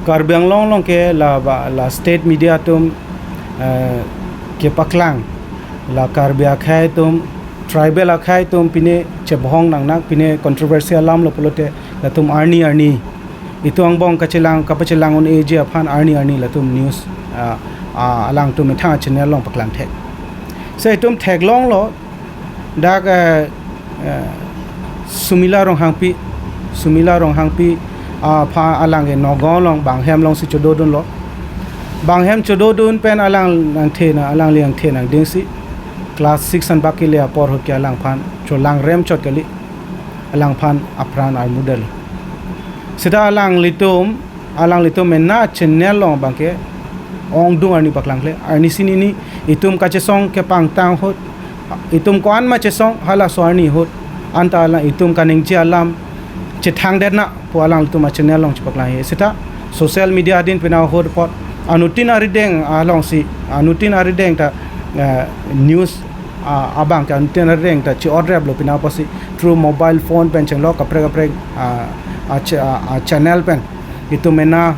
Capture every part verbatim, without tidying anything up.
Karbi Anglong along ke la ba, la state media atum, eh, kepaklang, la Karbi akhei atum, tribal akhei atum pine chebhong nangnak, pine controversy alam lo pulote latum arni arni, itum angbong kachelang kapachelang un-eji aphan arni arni latum news, ah, ah, alangtum methang channel along paklang thek. So itum theklonglo, dak, eh, eh, Sumila Ronghangpi, Sumila Ronghangpi, ah, aphan alang ke Nagaon along bang hem alongsi chododunlo. Bang hem chododun pen alang nangthe na, alangli nangthe nangdingsi class six anbak kele apor ahut ke alangphan cholang rem chot kali, alangphan apran armudal. Seta alanglitum, alanglitum mena channel along abangke ongdung arni paklang kle, arnisi nini itum kachesong kepangtang ahut, itum ko-an ma chesong halaso arni ahut, anta alang itum kaningje alam chethangdet na pu alanglitum achannel along chepaklang he. Seta social media adin pina ahut apot anuttin arideng alongsi, anuttin arideng ta, eh, news, ah, abangke anuttin arideng ta chi-otreplo pina apotsi through mobile phone pen chenglok kaprek kaprek, ah, ah, ch-, ah, ah, channel pen itum mena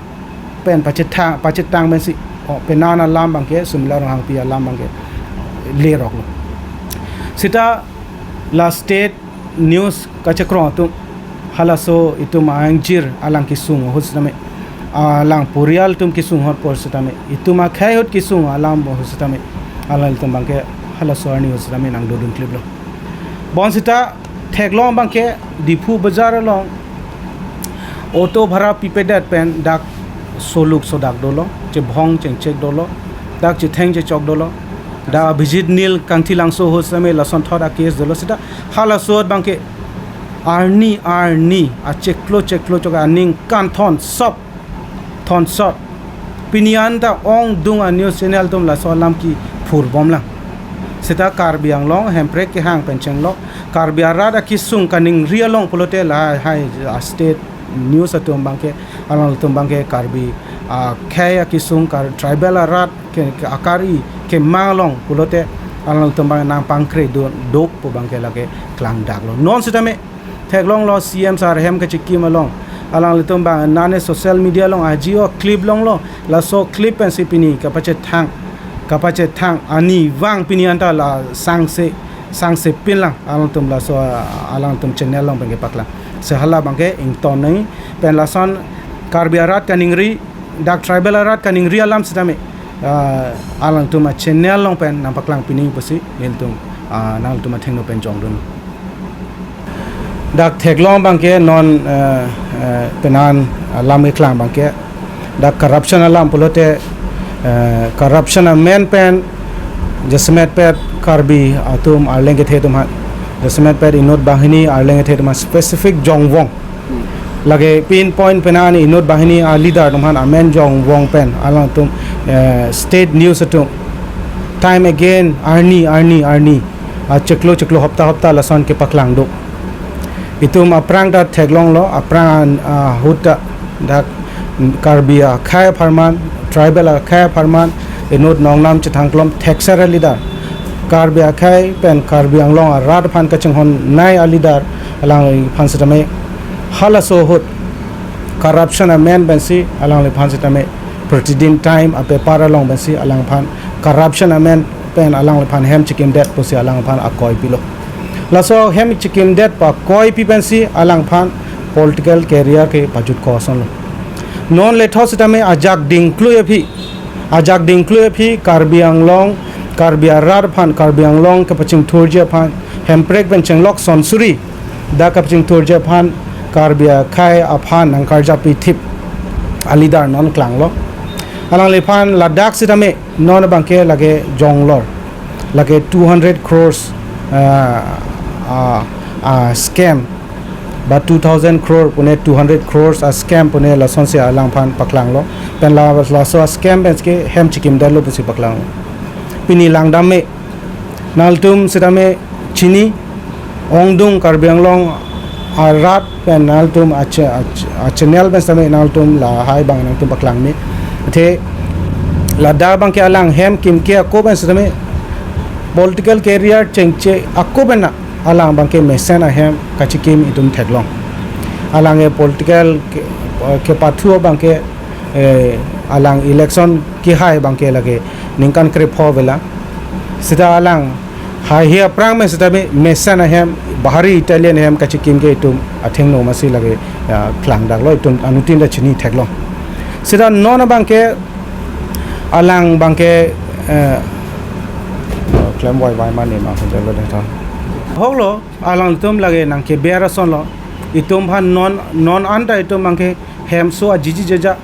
pen pachethang, pachethang pensi, oh, pena alam abangke, Sumila Ronghangpi alam abangke leroklo. Seta la state news kachekrong atum, halaso itum angjir alang kesung ahut sitame, alang porial atum kesung ahut apor sitame, itum akhei ahut kesung alam ahut sitame, alanglitum abangke halaso arni ahut sitame nangdodun kliplo. Bonseta theklong abangke Diphu bazar along auto bhara pipedet pen dak soluk sodak dolo, chebhong chengchek dolo, dak chetheng chechok dolo, dak Abhijit Nil Kangthilangso ahut sitame lasonthot a-case dolo. Seta halaso ahut abangke arni arni achiklo chiklo chok aningkan thon sop, thon sop. Pini anta ongdung a-news channel atum laso alam kephurbomlang. Seta Karbi Anglong Hemprek kehang pen chenglok, Karbi arat akesung kaningri along pulote lahai a-state news atum abangke, alanglitum abangke Karbi akhei akesung, Kar-, tribal arat ke, ke akari kemang along pulote alanglitum abang nangpangkre do, dok pu abangke lake klangdaklo. Non sitame theklonglo C M sir hem kachikim along, alanglitum abang nane social media along aji o clip longlo, laso clip pensi pini kapachethang, kapachethang ani vang pini anta la sangse, sangse pinlang alangtum laso, alangtum channel along pen kepaklang. Si hala abangke ington nangji pen lason Karbi arat kaningri, dak tribal arat kaningri alam sitame, ah, alangtum a-channel along pen nangpaklang pini pusi nelitum, ah, nangtum athengno pen jongdun. Dak theklong abangke non, eh, eh, penan alam keklang abangke dak corruption alam pulote, eh, corruption amen pen jasemet pet Karbi atum arleng kethe atum aphan, jasemet pet inut banghini arleng kethe atum aphan specific jongvong. Lake pinpoint penan inut banghini a-leader atum aphan amen jongvong pen alangtum, eh, state news atum time again arni, arni, arni, ah, chiklo chiklo hopta hopta lason kepaklang do. Itum aphrang ta theklonglo, aphrang, ah, ahut ta dak Karbi akhei apharman, tribal akhei apharman, inut nongnam chethangklong thekser a-leader, Karbi akhei pen Karbi Anglong arat aphan kachinghon nai a-leader alangliphan sitame halaso ahut corruption amen pensi alangliphan sitame Pratidin Time a-paper along pensi alangphan corruption amen pen alangliphan hem chikimdet pusi alangphan akoi pilo. Laso hem chikimdet pu akoi pi pensi alangphan political career kepajut ko asonlo. Non lethot sitame ajak dingklui aphi, ajak dingklui aphi Karbi Anglong, Karbi arat aphan, Karbi Anglong kepachingthurji aphan, Hemprek pen chenglok sonsuri dak kepachingthurji aphan, Karbi akhei aphan nangkarjap pithip a-leader non klanglo. Alangliphan ladak sitame non abangke lake jonglor, lake two hundred crores, ah, ah, ah, scam, ba two thousand crore pune two hundred crores a-scam pune lasonsi alangphan paklanglo. Pen la, laso a-scam pensi ke hem chikimdetlo pusi paklanglo. Pini langdam me, nangtum sitame chini, ongdung Karbi Anglong arat pen nangtum a-cha-, a-cha-, a-channel pen sitame nangtum lahai abang nangtum paklang me. Athe ladak abangke alang hem kimke ako pen sitame political career chengche ako pen na alang abangke mesen ahem kachikim itum theklong. Alang e political ke, kepathu abangke eh, alang election kehai abangke lake ningkan krepho vela. Sita alang haihe aphrang me sita me mesen ahem, bahari Italian ahem kachikim ke itum athengno masi lake, ya, klangdaklo, itum anuttin ta chini theklong. Sita non abangke alang abangke, eh, klem wai wai mane ma khunjalo de ta. Hoklo, alangtum lake nangkeber asonlo. Itum aphan non, non anta itum abangke hemso ajiji jeja,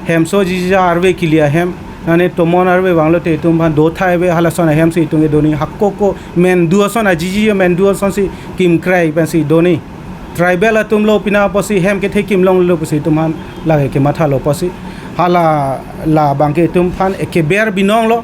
hemso ajiji jeja arve kili ahem. Nane tomon arve vanglote itum aphan do thai ave, halason ahemsi itum kedo nangji. Hako ko mendu ason ajiji mendu asonsi kimkrai pensi do nangji. Tribal atumlo pina apotsi hem kethe kimlonglo pusi itum aphan lake kemathalo apotsi. Hala la abangke itum aphan ekeber binonglo.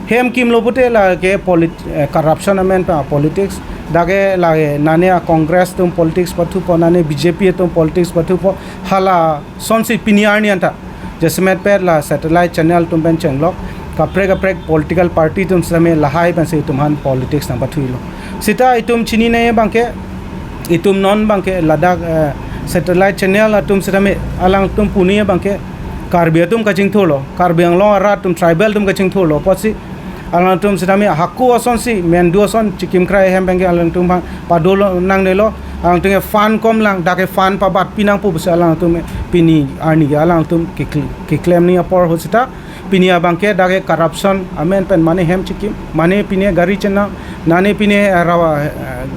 Hem kimlo pute lake polit-, eh, corruption amen pa politics. Dak ke lake nane a-Congress atum politics pathupo, nane B J P atum politics pathupo. Halasonsi pini arni anta jasemet pet la satellite channel atum pen chenglok, kaprek kaprek political party atum sitame lahai pensi itum aphan politics nangpathuilo. Sita itum chinine abangke, itum non abangke ladak, eh, satellite channel atum sitame alangtum puni abangke Karbi atum kachingthurlo, Karbi Anglong arat atum tribal atum kachingthurlo apotsi alangtum sitame hako asonsi mendu ason chikimkrai ahem abangke alangtum aphan padolo nangnelo, alangtum ke fund komlang, dak ke fund pabatpi nangpo pusi alangtum pini arni ke alangtum kekle-, keklem nangji apor ahut sita pini abangke dak ke corruption amen pen mane hem chikim, mane pine gari chenam, nane pine, eh, rawa, eh,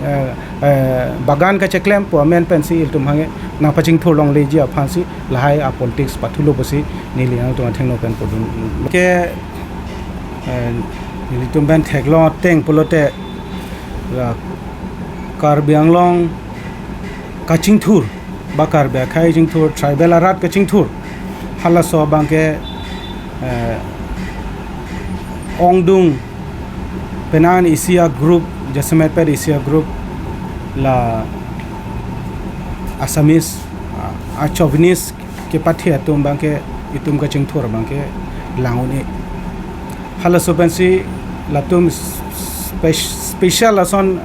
eh, eh, bagan kacheklem pu amen pensi ilitum abangke nangpachingthur longleji aphansi lahai a-politics pathulo pusi neli alangtum athengno pen pudun. Ke, eh, nelitum pen theklong ateng pulote la Karbi Anglong kachingthur, ba Karbi akhei kachingthur, tribal arat kachingthur, halaso abangke, eh, ongdung penang isi a-group, jasemet pet isi a-group, la Assamese, a, a-chauvinist kepathe atum abangke itum kachingthur abangke lang un-e. Halaso pensi latum spe-, special ason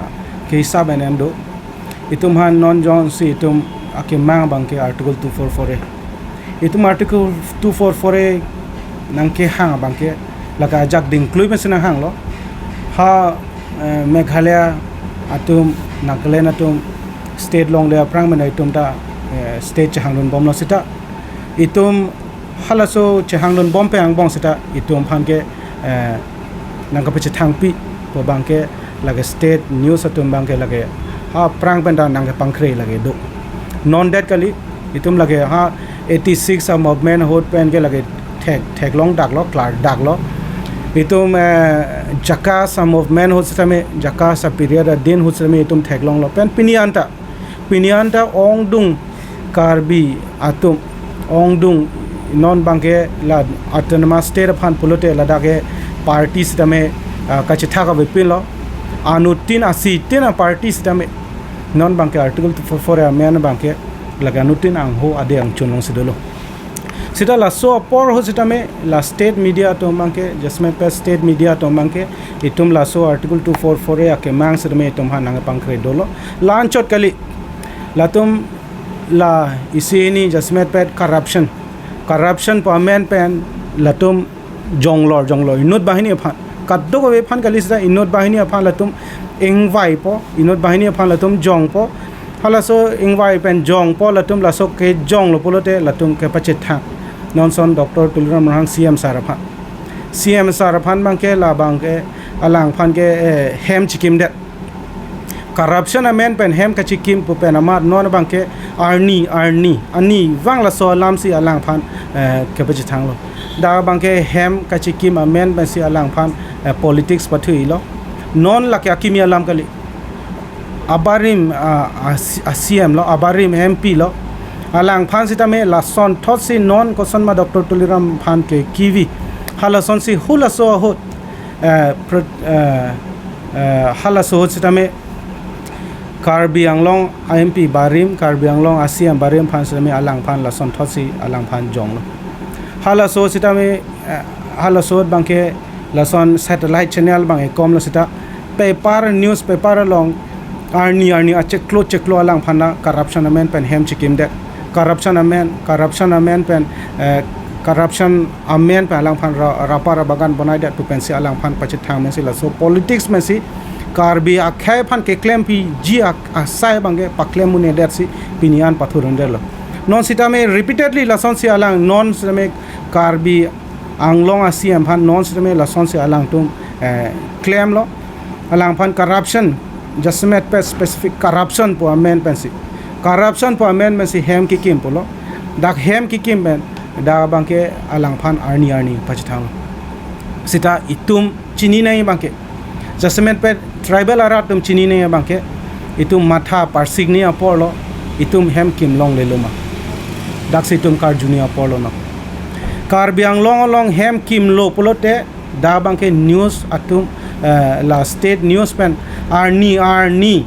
kehisap en en do. Itum aphan non jongsi itum akemang abangke Article two four four A. Itum Article two four four A nangkehang abangke lake ajak dingklui pensi nanghanglo. Ha, eh, Meghalaya atum, Nagaland atum state longle aphrang mena itum ta, eh, state chehangdun bomlo sita. Itum halaso chehangdun bom pen angbong sita itum aphan ke, eh, nangkapachethangpi pu abangke lake state news atum abangke lake ha aphrang pen ta nangkepangkre lake do. Non det kali, itum lake ha eighty-six a-movement ahut pen ke lake thek, theklongdaklo, klardaklo. Itum, eh, JACAS a-movement ahut sitame, JACAS a-period adin ahut sitame itum theklonglo. Pen pini anta, pini anta ongdung Karbi atum, ongdung non abangke la autonomous state aphan pulote ladak ke party sitame, ah, kachethak avepinlo. Anuttin asitin a-party sitame non abangke Article two four four amen abangke lake anuttin angho ade angchun alongsi dolo. Sita laso apor ahut sitame la state media atum abangke, jasemet pet state media atum abangke, itum laso Article two four four A akemang sitame itum aphan nangpangkre dolo. La anchot kali, latum la isi hini jasemet pet corruption. Corruption pu amen pen latum jonglor, jonglor inut banghini aphan. Kadokave aphan kali sita inut banghini aphan latum ingvaipo, inut banghini aphan latum jongpo. Halaso ingvai pen jongpo latum laso kejonglo pulote latum kepachethang. Non ason Doctor Tuliram Ronghang C M sir aphan. C M sir aphan abangke la abangke alangphan ke, eh, hem chikimdet. Corruption amen pen hem kachikim pu pen amat non abangke arni, arni, arnivang laso alamsi alangphan, eh, kepachethanglo. Dak abangke hem kachikim amen pensi alangphan, eh, politics pathuilo. Non lake akimi alam kali. Abarim, ah, ah, C-, ah, C M lo, abarim M P lo. Alangphan sitame lasonthotsi non kosonma Doctor Tuliram aphan ke kivi. Halasonsi halaso ahut, eh, pro-, eh, eh, halaso ahut sitame Karbi Anglong a-M P barim, Karbi Anglong a-C M barim aphan sitame alangphan lasonthotsi alangphan jonglo. Halaso sitame, eh, halaso abangke lason satellite channel abang ekomlo sita paper, newspaper along arni arni achiklo chiklo alangphan ta corruption amen pen hem chikimdet. Corruption amen, corruption amen pen, eh, corruption amen pen alangphan ra-, rapa rabagan bonai det pu pensi alangphan pachethang mensi laso politics mensi Karbi akhei aphan keklempiji ak-, asai abangke paklem un-edetsi pini an pathurun detlo. Non sitame repeatedly lasonsi alang, non sitame Karbi Anglong a-C M aphan non sitame lasonsi alangtum, eh, klemlo. Alangphan corruption, jasemet pen specific corruption pu amen pensi, corruption pu amen pensi hem kekim pulo. Dak hem kekim pen dak abangke alangphan arni arni pachethanglo. Sita itum chini nangji abangke, jasemet pen tribal arat atum chini nangji abangke, itum matha parsikji aporlo, itum hem kim longlelo ma. Daksi itum karjuni aporlo no. Karbi Anglong along hem kimlo pulote, dak abangke news atum, eh, la state news pen arni arni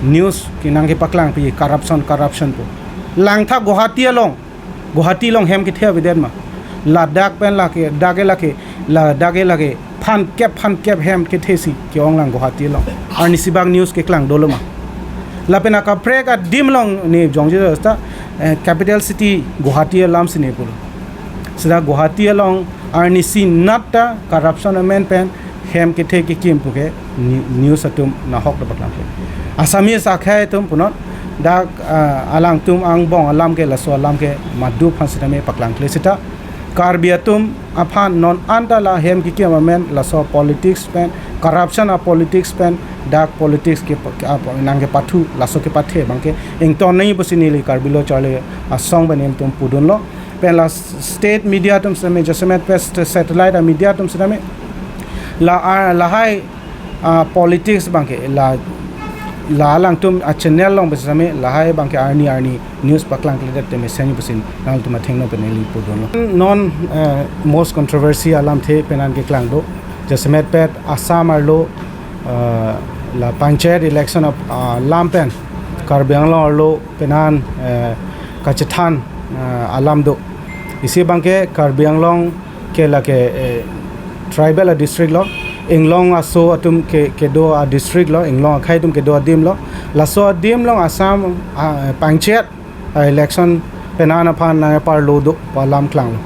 news kenang kepaklangpi corruption, corruption pu. Langtha Guwahati along, Guwahati along hem kethe avedet ma. Ladak pen lake, dak ke lake, ladak ke lake phan kep, phan kep hem kethesi ke-ong lang Guwahati along. Arnisi bak news keklang dolo ma. Lapen akaprek adim along ne jongje sita, eh, capital city Guwahati alamsi ne pulo. Sita Guwahati along arnisi nat ta corruption amen pen hem kethe kekim puke ni-, news atum nahok ta paklangkle. Assamese akhei atum punon dak, ah, alangtum angbong alam ke laso alam ke madu aphan sitame paklangkle sita. Karbi atum aphan non anta la hem kekim amen laso politics pen, corruption a-politics pen, dak politics ke, ke, ap-, nangkepathu, laso kepathe abangke ington nangji pusi neli Karbi Lo Charli Asong pen nelitum pudunlo. Pen la state media atum sitame, jasemet pen satellite a-media atum sitame, la, ah, lahai, ah, politics abangke, la, la alangtum a-channel along pen sitame, lahai abangke arni arni news paklangkledet te mesen pusi nangtum athengno pen neli pudunlo. Non, eh, most controversy alamthe pen an keklang do. Jasemet pen Assam arlo, eh, la panchayat election ap-, ah, alam pen Karbi Anglong arlo pen an, eh, kachethan, eh, alam do. Isi abangke Karbi Anglong ke lake, eh, tribal a-district lo, inglong aso atum ke, kedo a-district lo, inglong akhei atum kedo adim lo. Laso adim along Assam, ah, panchayat, ah, election pen an aphan nangparlo do pu alam klanglo.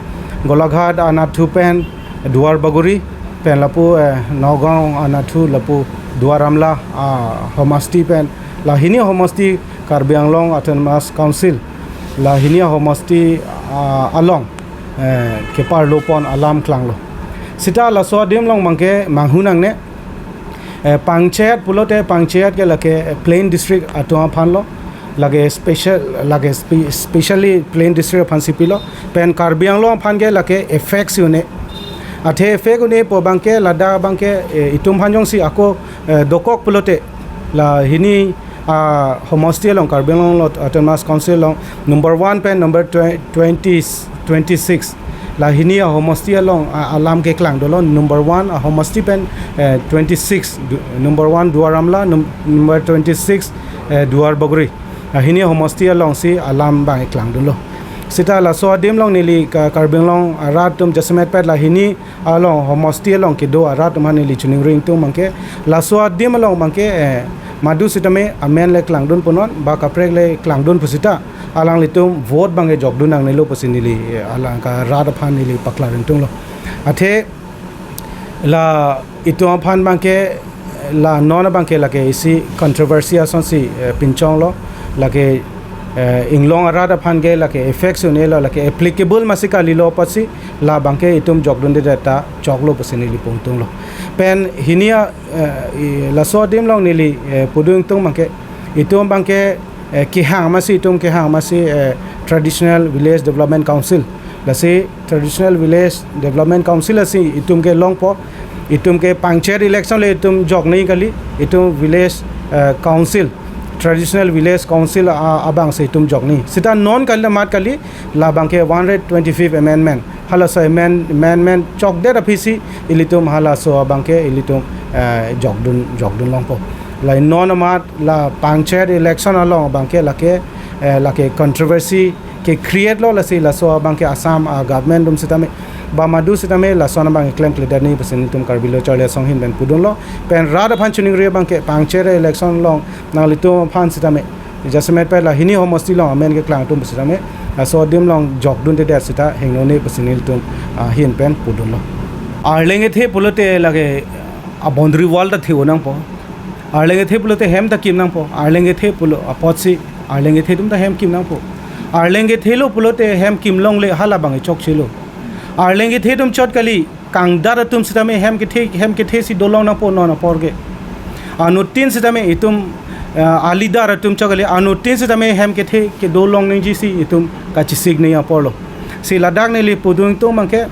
Golaghat anatthu pen Duar Bagori pen lapu, eh, Nagaon anatthu lapu Duar Amla, ah, homosti pen, la hini homosti Karbi Anglong Autonomous Council, la hini homosti, ah, along, eh, keparlo pon alam klanglo. Sita laso adim along abangke manghu nangne, eh, panchayat pulote panchayat ke lake plain district atum aphan lo, lake special, lake spe-, specially plain district aphansi pilo. Pen Karbi Anglong aphan ke lake effect si un-e. Athe effect un-e pu abangke ladak abangke, eh, itum aphan jongsi ako, eh, dokok pulote la hini, ah, homosti along, Karbi Anglong lo Autonomous Council along number one pen number twe-, twenty, twenty-six. La hini a-homosti along, ah, alam keklang dolo, number one a-homosti pen, eh, twenty-six, du-, number one Duar Amla, num-, number twenty-six, eh, Duar Bagori. La hini homosti alongsi alam abang keklang dolo. Sita laso adim along neli Ka-, Karbi Anglong arat atum jasemet pen la hini along, homosti along kedo arat atum aphan neli choningri ingtung abangke, laso adim along abangke, eh, madu sitame amen le klangdun punon, ba kaprek le klangdun pusita, alanglitum vote abangke jokdun nangnelo pusi neli, eh, alang ka rat aphan neli paklar ingtunglo. Athe la itum aphan abangke, la non abangke lake isi controversy asonsi, eh, pinchonglo, lake, eh, inglong arat aphan ke lake effect si un-elo, lake applicable masi kalilo pusi, la abangke itum jokdundedet ta choklo pusi neli pu ingtunglo. Pen hini a, eh, i, laso adim along neli, eh, pudun ingtung abangke, itum abangke, eh, kehang masi, itum kehang masi, eh, Traditional Village Development Council. Lasi Traditional Village Development Council lasi itum ke longpo, itum ke panchayat election le itum joknoi kali, itum village, eh, council, Traditional Village Council a, abangsi itum joknoi. Sita non kali, mat kali, la abangke one hundred twenty-fifth amendment. Halaso amend-, amendment chokdet aphisi ilitum halaso abangke ilitum, eh, jokdun, jokdun longpo. La non amat la panchayat election along abangke lake, eh, lake controversy ke-create lo, lasi laso abangke Assam, ah, government atum sitame, ba madu sitame lason abang klemkledet nangji pusi nelitum Karbi Lo Charli Asong ahin pen pudunlo. Pen rat aphan choningri abangke panchayat election along nanglitum aphan sitame, jasemet pen la hini homosti along amen keklang atum sitame, Laso adim along jokdundedet seta hengnone pusi nelitum ahin pen pudunlo. Arleng kethe pulote lake a boundary wall ta the-o nangpo. Arleng kethe pulote hem ta kim nangpo. Arleng kethe pulo apotsi arleng kethe atum ta hem kim nangpo. Arleng kethelo pulote hem kim longle, halabang chokchelo. Arleng kethe atum chot kali, kangdat atum sitame hem kethe, hem kethe si dolong nangpo non apor ke. Anuttin sitame itum, ah, alidar atum chot kali, anuttin sitame hem kethe kedo long nangji si itum kachesik nangji aporlo. Si ladak neli pudun atum abangke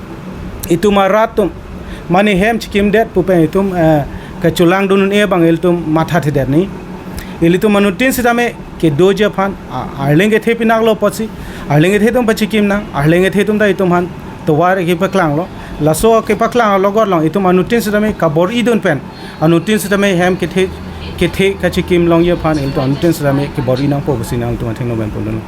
itum arat atum mane hem chikimdet pu pen itum, eh, kachelangdun un-e abang ilitum mathathedet nangji. Ilitum anuttin sitame kedoji aphan, a, arleng kethe pinaklo apotsi arleng kethe atum pachikim nang, arleng kethe atum ta itum aphan tovar kepaklanglo. Laso kepaklang alogot along itum anuttin sitame kabor-idun pen, anuttin sitame hem kethe, kethe kachikim longji aphan ilitum anuttin sitame kebor-i nangpo pusi nangtum athengno pen pudunlo.